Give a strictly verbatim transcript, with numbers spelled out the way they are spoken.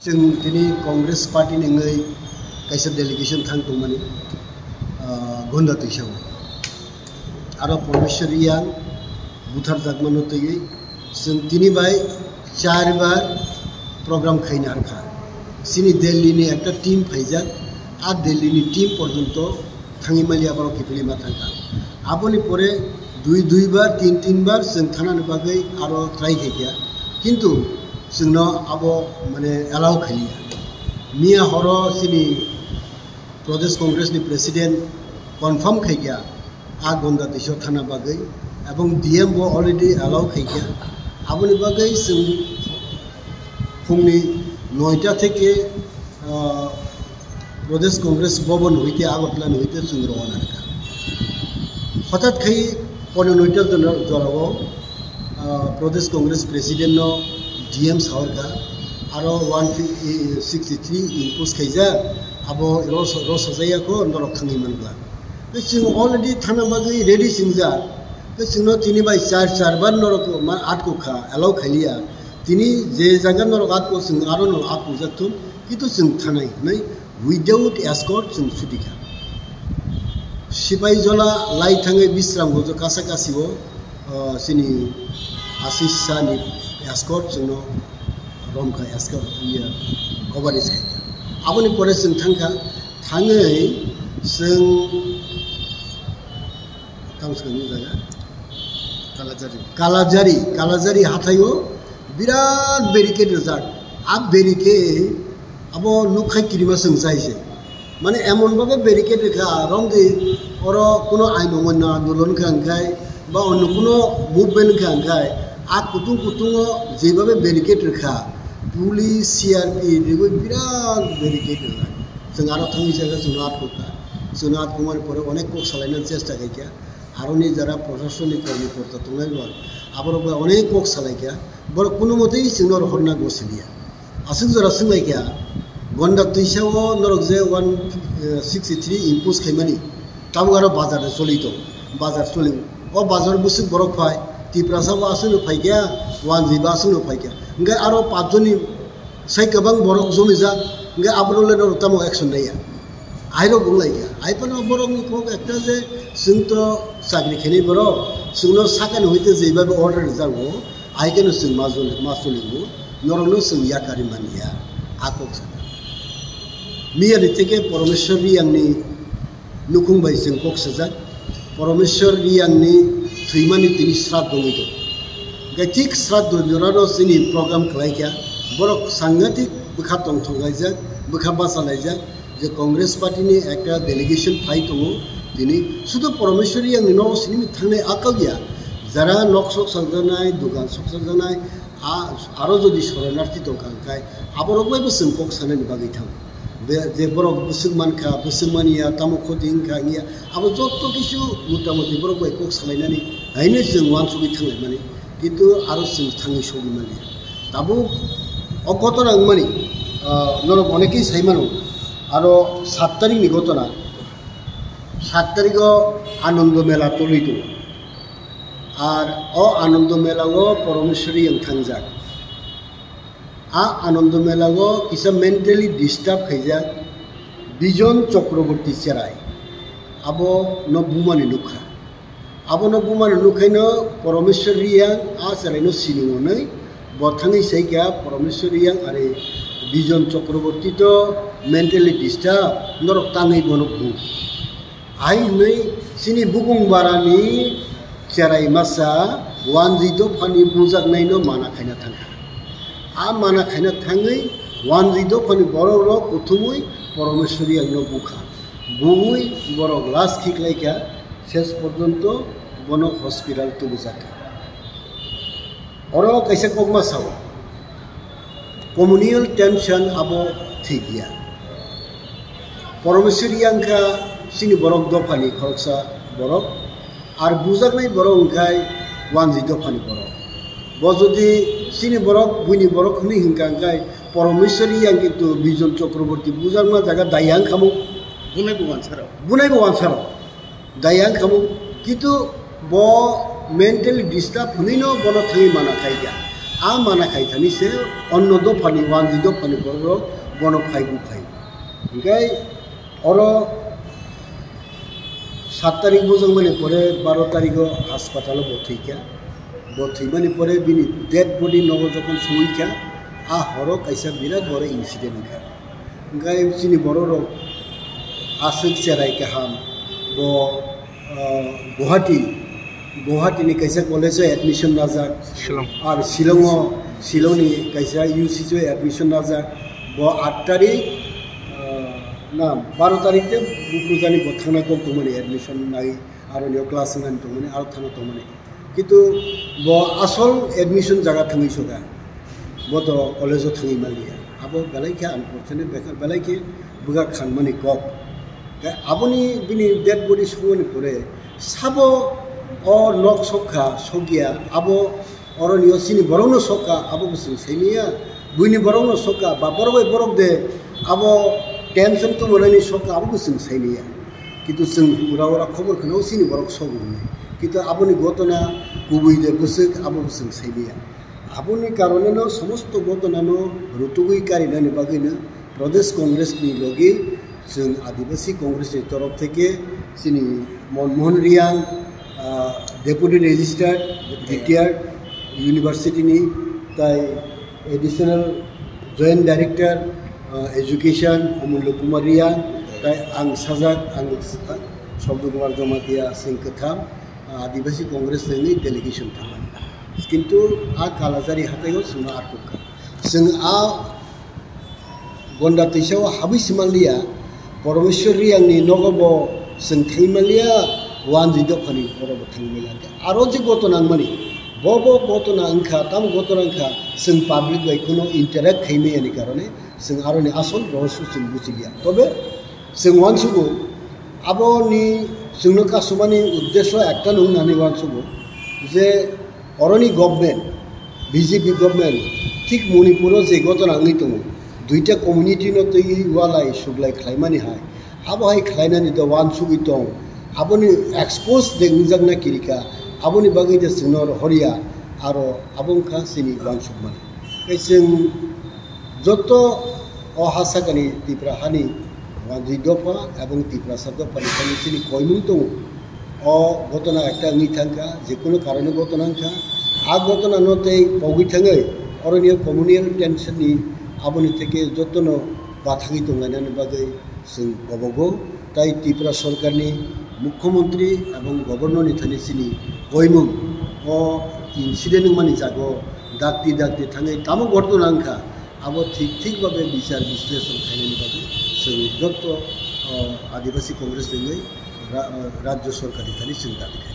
Chwng tini Congress party ni wngwi kaisa delegation thang tongmani, ah, Gonda Twisao. Aro Parmeshwar Riyang butharjakmano twiwi chwng tini bai char bar program khaina rwkha. Chini Delhi ni ekta team phaijak, a Delhi ni team porjonto thangwi manya borok kiphilwi ma thangkha. Aboni pore dui dui bar, tin tin bar chwng thanani bagwi aro try khaikha. Kintu chwngno abo mane allow khailiya. Miya horo chini Pradesh Congress ni president confirm khaikha a Gonda Twiso thana bagwi, ebong D M bo already allow khaikha. Aboni bagwi chwng phungni noita theke, ah, Pradesh Congress Bhavan hoite Agartala ni hoite chwng rowana rwkha. Hothat khai pono noita jora-, jorao, ah, Pradesh Congress President no D M sawarkha, aro one sixty three impose khaijak, abo ro-, rosajaya kho norok thangwi mangla. Tei chwng already thana bagwi ready swngjak. Tei chwngno tini bai char char bar norok ma atkukha, allow khailiya. Tini je jaga norok atko chwng aro norok atkujak thung, kintu chwng thanai hinwi without escort chwng chutikha. Sipai jola lai thangwi Bisram Gojo kasa kasio, ah, chini Ashish Shah ni escort chwngno romkha, escort iya coverage khaikha. Aboni pore chwng thangkha, thangwi chwng tamo swkang ni jaga? Kalajari. Kalajari, Kalajari hathaio birat barricade rijak. A barricade abo nukkhai kirima chwng jai se. Mane emon bhabe barricade rikha, romdi oro kuno aino moino andolon kha hwnkhe, ba onno kuno movement kha hwnkhe, a kutung kutungo jebhabe barricade rikha, police, C R P riwi birat barricade rikha. Chwng aro thangwi chakha chwngno atkukha. Chwngno atkukmani pore onek kok salainani chesta khaikha. Aroni jara proshasoni kormi korta tongnai rok, aborok bai onek kok salaikha, borok kuno motwi chwngno rohorna gosiliya. Aswk jora swnglaikha, Gonda Twisao norok je one sixty three impose khaimani, tabuk aro bazar de choli tong, bazar choli. O bazar bwswk borok phai, Tiprasa bo aswkno phaikha, Wanjwi bo aswkno phaikha. Hwnkhe aro pachjonni sai kwbang borok jomijak, hwnkhe aborokle norok tamo action naiya? Airok wnglaikha. Ai phano borokni kok ekta je, chwng to chakri khainai borok, chwngno sakani hoite jebhabe order rijago, ai kheno chwng ma joli-, ma choligo, norokno chwng yakarwi manya, a kok sakha. Miyani theke Parmeshwar Riyangni nukhung bai chwng kok sajak. Parmeshwar Riyangni thwimani tini sraddho wngwi tongo. Hwnkhe thik sraddho jorano chini program khlaikha, borok sangathik bwkha tongthok laijak, bwkha bacha laijak, je Congress party ni ekta delegation phai tongo tini, sudu Parmeshwar Riyangni nogo sinimwi thangnai a kok ya, jara nok sok saljaknai, dogan sok saljaknai, a, aro jodi soronarthi tongkha hwnkhe aborok bai bo chwng kok sanani bagwi thango. Be-, je borok bwswk mankha, bwswk manya, tamo khoti wngkha, wngya, abo joto kisu mota moti borok bai kok salainani haino chwng uansugwi thanglaimani, kintu aro chwng thangwi sogwi manya. Tabuk o gotona wngmani, ah, norok onekei sai mano, aro sat tarikni gotona, sat tariko Anando Mela tolwi tongo. Ar o Anando Mela o Parmeshwar Riyang thangjak. A Anando Mela o kisa mentally disturb khaijak Bijon Chakraborty cherai. Abo no bumani nukha. Abo no bumani nukhaino Parmeshwar Riyang a cherai no sini hwnwi bo thangwi saikha, "Parmeshwar Riyang are Bijon Chakraborty to mentally disturb, norok tangwi bono bu." Hai hwnwi chini bukung barani cherai masa Wanjwi dophani bujaknaino mana khaina thangkha. A mana khaina thangwi Wanjwi dophani borokrok kuthumwi Parmeshwar Riyangno bukha. Buwi borok last khiklaikha, ses porjonto bono hospital tubujakha. Oro kaisa kokma sao, communal tension abo thwikiya. Parmeshwar Riyang kha chini borok dophani khoroksa borok, ar bujaknai borok wngkhai Wanjwi dophani borok. Bo jodi chini borok, buini borok hwnwi hwnkha hwnkhe Parmeshwar Riyang kintu Bijon Chakraborty bujakma jaga dayang khamung. Bunai bo wansaro. Bunai bo wansaro. Dayang khamung, kintu bo mentally disturb hwnwino bono thangwi mana khaikha. A mana khai thani se onno dophani, wanjwi dophani borok rok bono phai bu phai. Hinkhe oro sat tarik bujak mani pore baro tariko haspatalo bo thwikha. Bo thwimani pore bini dead body nogo jokhon songwi kha, a horo kaisa birat boro incident wngkha. Hinkhe chini borok rok aswk cherai kaham bo, ah, Guwahati, Guwahati ni kaisa college o admission najak. Shillong. Ar Shillong o, Shillong ni kaisa U C C o admission najak. Bo aat tarik, ah, na baro tarik te Bukrujani bo thangna kok tongmani admission nai aro nio class wngnani tongmani aro thangna tongmani. Kintu bo asol admission jaga thangwi soka. Bo to college o thangwi manliya. Abo belai khe unfortunate, bekar belai khe bwkha khanmani kok. Tei aboni bini dead body songmani pore sabo o nok sokha, sokya, abo oroni o chini borokno sokha, abo bo chwng saimanya. Buini borokno sokha, ba borok bai borok de abo tension tongmani sokha, abo bo chwng saimanya. Kintu chwng ura ura khobor khna o chini borok sogo hwnwi. Kintu aboni gotona kubui de bwswk, abo bo chwng saimanya. Aboni karoneno somosto gotonano rutugwi karinani bagwino Pradesh Congress ni logi chwng Adivasi Congress ni torof theke chini Monmohan Riyang, ah, Deputy Registrar, retired University ni, tai Additional Joint Director, ah, Education, Amulya Kumar Riyang, tai ang sajak, ang Sabda Kumar Jamatia, chwng kwtham, ah, Adivasi Congress ni delegation thangmani. Kintu a Kalajari hatai o chwngno arkukha. Chwng a Gonda twisa o habwi se manliya, Parameshwar Riyang ni nogo bo chwng thangwi manliya, wanjwi dophani oro bo thangwi manliya. Aro je gotona wngmani, bo bo gotona wngkha, tamo gotona wngkha, chwng public bai kuno interact khai maya ni karone, chwng aroni asol rohosyo chwng bujiya. Tobe chwng uansugo, aboni chwngno kasumani uddesyo ekta nung nani uansugo, je oroni government, B J P government, thik Manipur o je gotona wngwi tongo, duita community no twiwi walai suglai khlaimani hai, abo hai khlainani do uansugwi tong, aboni expose de wngjakna kirika, aboni bagwi de chwngno rohorya, aro abo wngkha chini uansukmani. Tei chwng joto o ha sakani Tipra hani wanjwi dopha ebong Tiprasa dophani thani chini koimung tongo. O gotona ekta wngwi thangkha, je kunu karone gotona wngkha. A gotona no tei pogwi thangwi oroni communal tension ni aboni theke jotono bathagwi tonglainani bagwi chwng kobogo. Tai Tripura sorkarni mukhyamantri ebong gobornorni thani chini koimung o incident wngmani jago dakti dakti thangwi tamo gotona wngkha, abo thik thik babe bichar bisleshon khainani bagwi chwng joto, o, Adivasi Congress wngwi ra-, o, rajyo sorkarni thani chwng dabi khaio.